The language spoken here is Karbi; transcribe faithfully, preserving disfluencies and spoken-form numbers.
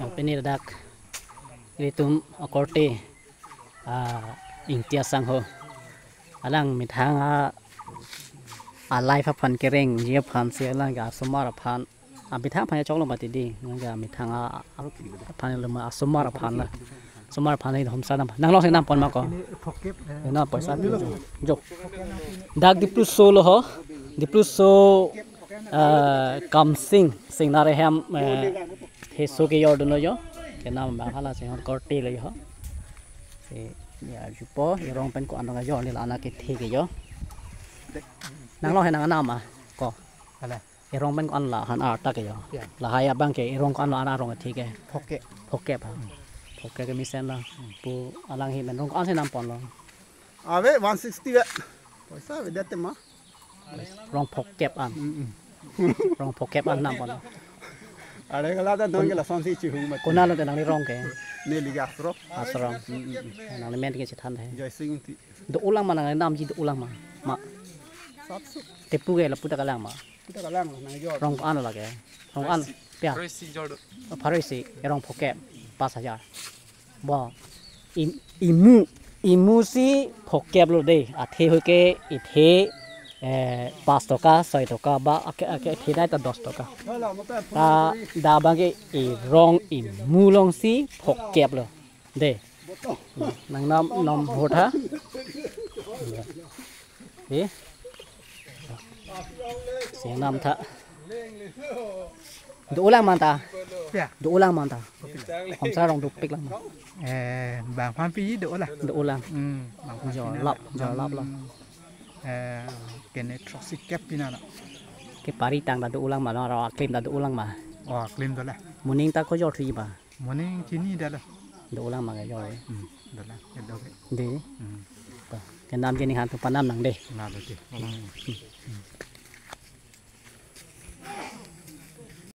Yang pini ladak ilitum akorte, ah, Ingti asangho. Alang methang a, a life aphan kerengji aphan si alang ke asomar aphan. A methang aphan ya choklo mati di. Alang ke methang a, a, aphan lo ma asomar aphan la. Asomar aphan la homsa nam. Nanglong si nam pon ma ko. Ena poisa jo. Dak Dipluso lo ho. Dipluso, eh, Kamsing, Singnar ahem, eh, heso kejor dunlo jo. Kenam abang hala si hon korte lo jo. Si, ya, jupo, irong pen ko-an arong kejor, ne la anak kethe ke jo. Nanglong he nang anam ma ko. Hala. Irong pen ko-an la han arta ke jo. Ya. Lahai abang ke irong ko-an la an arong kethe ke. Phokep. Phokep ha. Phokep kemesen la. Pu alang he men rong ko-an si nam ponlo. Ave one sixty ve. Poisa ave det ma. Rong phokep an. Mm, mm. Rong phokep an nam pon. Are kala ta don ke lasonsi chihung mati. Konat lo te nangli rong ke? Neli ke Asrong. Asrong. Mm, mm, mm. Nangli men ke chethan he. Joysing Ingti. Do-olang ma nangli namji do-olang ma. Ma. Sapsu. Tepu ke lapu ta kalang ma. Kita kalang nang jor. Rong ko-an lake. Rong ko-an. Pia. Pharo isi jor do. Pharo isi, rong phokep. Pas hajar. Bo. Im-, imu. Imu si phokep lo de. Athe ho ke ithe, eh, pas toka, soi toka, ba ake, ake ithe nai ta dos toka. Ta da abang ke irong imu along si phokep lo. De. Nang nam nom hot ha. De. Si nam tha. Do-olang ma ta. Ya. Do-olang ma ta. Homsa rong dopik lang ma. Eh, bang phan pi do-olang. Do-olang. Hmm, bang phan Jo pi na lap, la. Jo lap la. Hmm. Eh, kene throksi kep pi na la. Ke pari tang ta do-olang ma, ro aklim ta do-olang ma. Oh, aklim dolang. Moning ta kojor thuji ma. Moning chini dolang. Do-olang ma kejor. Hmm, dolang. Kedo ke. De. Hmm. To, kenam jeni han tu panam nang de. Na do ke. Hmm.